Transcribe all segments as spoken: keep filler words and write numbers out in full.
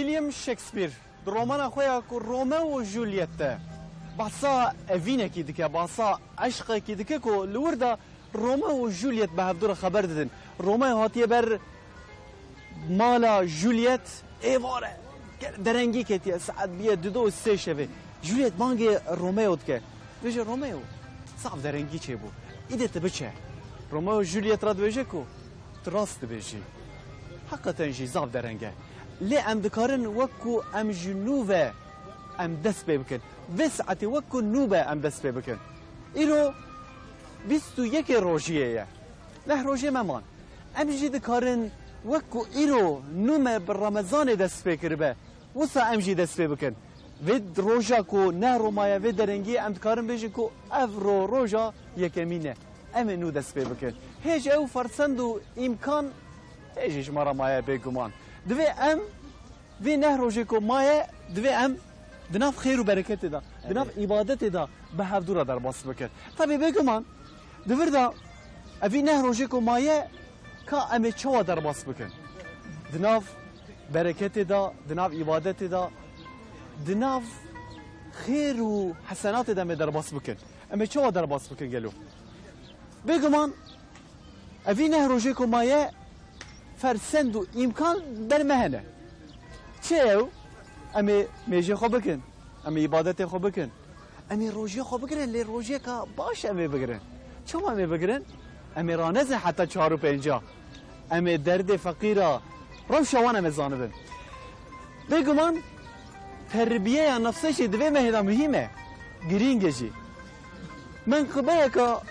William Shakespeare di romana xwe ya ku Romeo û Juliet de behsa evînekî dike, behsa eşqekî dike ku li wir de Romeo û Juliet bi hevdû re xeber didin. Romeo hatiye ber mala Juliet, êvar e. Derengî ketiye, saet bûye dido û sê şevê. Juliet bangê Romeo dike. Dibêje, Romeo, zaf derengî çêbû. Îdê tu biçe. Romeo Juliet re dibêje ku tu rast dibêjî. Heqeten jî zaf dereng e. Lê em dikarin wek ku em ji nû ve em dest pê bikin. Vê saetê wek ku nû be em dest pê bikin. Îro bîst û yekê rojiyê ye. Neh rojê me man. Em jî dikarin wek ku îro nû me bi Remezanê dest pê kiribe, wisa em jî dest pê bikin. Vê roja ku neh ro maye, vê derengiyê em dikarin bêjin ku ev ro roja yekemîn e. Em ê nû dest pê bikin. Hêj ew fersend û îmkan hêjî ji me re maye bêguman. Divê em vê neh rojê ku maye, divê em di nav xêr û bereketê de, di nav Evet. îbadetê de bi hevdû re derbas bikin. Tabî bêguman, di vir de evî neh rojê ku maye, ka em ê çawa derbas bikin? Di nav bereketê de, di nav îbadetê de, di nav xêr û hesenatê de em ê derbas bikin. Em ê çawa derbas bikin gelo? Bêguman, evî neh rojê ku maye fersend û îmkan ber me hene. Çi ew? Em ê mêjê xwe bikin. Em ê îbadetê xwe bikin. Em ê rojiyê xwe bigirin, lê rojiyeka baş em ê bigirin. Çawa em ê bigirin? Em ê ranezin heta çar û pênca. Em ê derdê feqîra, rewşa wan em ê zanibin. Bêguman terbiyeya nefsê jî di vê mehê de muhîm e, girîng e jî. Menqibeyeka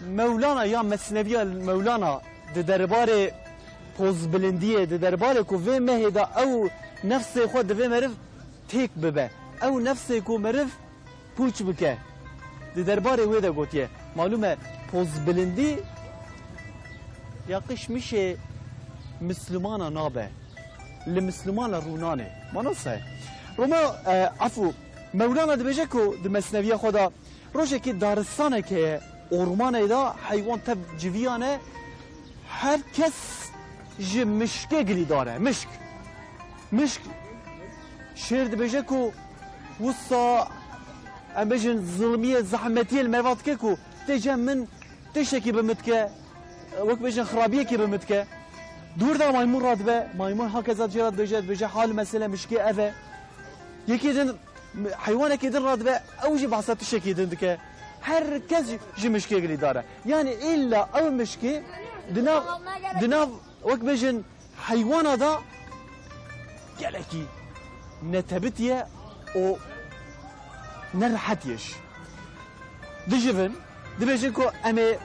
Mewlana ya Mesneviya Mewlana di derbarê pozbilindiyê, di derbarê ku vê mehê de ew nefsê xwe divê meriv têk bibe. Ew nefsê ku meriv pûç bike. Di derbarê wê de gotiye, malûm e, pozbilindî ya qişmişê Mislimana nabe. Li Mislimana rûnanê. Manasa ye. Roma, e, efû, Mewlana dibêje ku di Mesneviya xwe de rojekê daristanek heye, ormanê de heywan tev civiyan e, her kes ji mişkê gilîdar e. Mişk. Mişk. Şêr dibêje ku wisa, em bêjin, zilmiyê, zehmetiyê li merva dike ku tê cem min tiştekî bi min dike, wek bêjin xirabiyekî bi min dike. Dûr de maymun radibe, maymun hakeza jê re dibêje, dibêje hal mesele mişkê ev e. Yekê din, heywanekê din radibe, ew jî behsa tiştekî din dike. Her kes ji, ji mişkê gilîdar e. Yani îlla ew mişkê di nav, di nav, wek bêjin, heywana da gelekî netebitiye û nerehetiyê ji. Dijivin, dibêjin ku em ê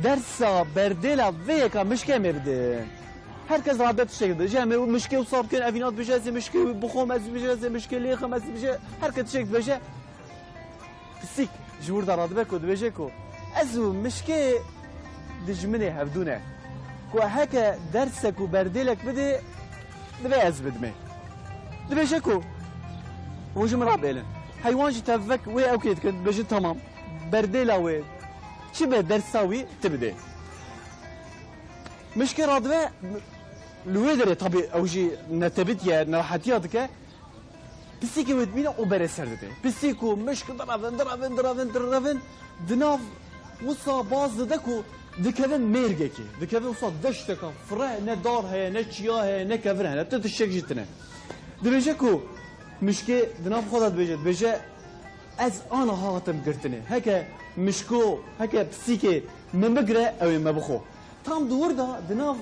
dersa berdêla vê yeka mişkê em ê bidin. Her kes rabe tiştek dibêje, em ê mişkê wisa bikin, evîna dibêje, ez ê mişkê bixwim, ez dibêje, ez ê mişkê lêxim, ez dibêje, her kes tiştek dibêje. Pisîk ji wir de radibe ku dibêje ku ez û mişkê dijminê hevdû ne. Ku heke dersek û berdêlek bidê, divê ez bidimê. Dibêje ku hûn ji min re bêlin. Heywan jî tevvek wê ewkê dikin, dibêjin tamam. Berdêla wê çi be dersa wî tu bidê. Mişkê radibe li wê derê tabî ew jî netebitiye, nerehetiya dike. Pisîkê wê dibîne û berê ser didê. Pisîk û mişk direvin, direvin, direvin, direvin. Di nav wisa baz dide ku dikevin mêrgekê. Dikevin wisa deşteka fire, ne dar heye, ne çiya heye, ne kevir hene. Ti tiştek jî tine. Dibêje ku mişkê di nav xwe de dibêje, dibêje, ez aniha hatim girtinê. Heke mişko, heke pisîkê min bigire, ew ê me bixwe. Tam di wir de, di nav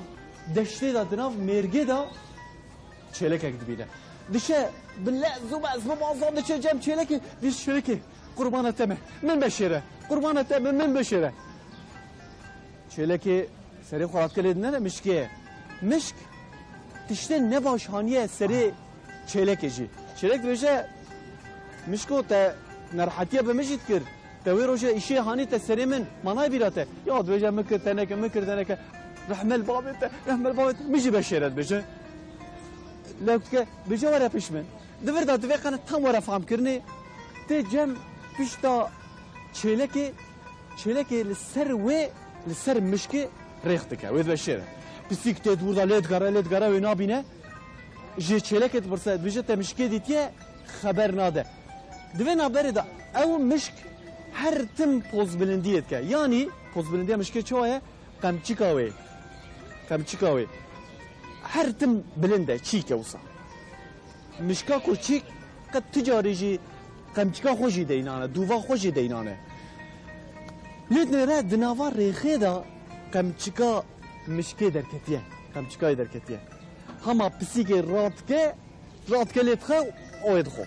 deştê de, di nav mêrgê de, çêlekek dibîne. Dişe bi lez û bez, bi bazan diçe cem çêlekê, dî çêlekê, qurbana te me, min beşêre, qurbana te me, min beşêre. Çêlekê serê xwe radike lê dinere mişkê. Mişk tiştê nebaş haniye serê çêlekê jî. Çêlek dibêje, mişko te nerehetiye bi min jî dikir. Te wê roje îşê hanî te serê min, manay bîra te. Ya dibêje, min kir te neke, min kir te neke. Rehme li bavê te, rehme li bavê te. Min jî beşêre dibêje. Lewk dike, dibêje were pişt min. Di vir de divê qene tam were famkirinê. Tê cem pişta çêlekê, çêlekê li ser wê, li ser mişkê rêx dike. Wê dibe şêre. Pisîk tê di wir de lê digere, lê digere wê nabîne. Ji çêlekê dipirse, dibêje te mişkê dîtiye, xeber nade. Di vê navberê de ew mişk her tim pozbilindiyê dike. Yanî pozbilindiya mişkê çawa ye? Qemçika wê. Qemçika wê. Her tim bilind e, çîk e wisa. Mişka ku çîk qet tu carî jî qemçika xwe jî deynane, dûva xwe jî deynane. Lê nêre di nava rêxê de qemçika mişkê derketiye. Qemçikayê derketiye. Hema pisîkê radike, radike lê dixe û ewê dixwe.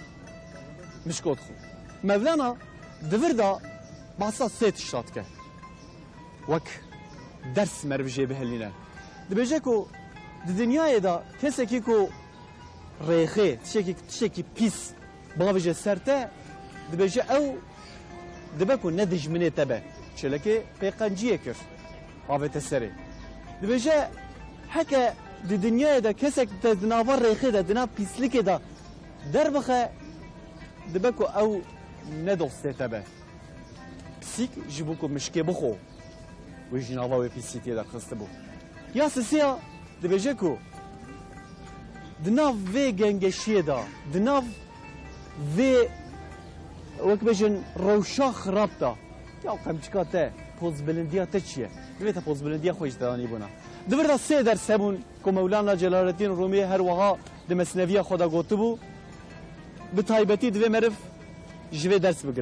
Mişko dixwe. Mevlana di vir de behsa sê tişta dike. Wek ders meriv jê bihelîne. Dibêje ku di dinyayê de kesekî ku rêxê, tiştekî, tiştekî pîs bavêje ser te, dibêje ew dibe ku ne dijminê te be. Çêlekê pê qenciyê kir, avête serê. Dibêje heke di dinyayê de kesek te di nava rêxê de, di nav pîslikê de derbixe, dibe ku ew ne dostê te be. Pisîk ji bo ku mişkê bixwe, wê ji nava wê pîsîtiyê derxistibû. Ya sisiya dibêje ku di nav vê gengeşiyê de, di nav vê, wek bêjin, rewşa xirab de, ya qemçika te, pozbilindiya te çi ye? Divê te pozbilindiya xwe jî te anîbûna. Di vir de sê ders hebûn ku Mewlana Celaleddîn Rûmî her wiha di mesneviya xwe de gotibû, bi taybetî divê meriv ji vê ders bigire.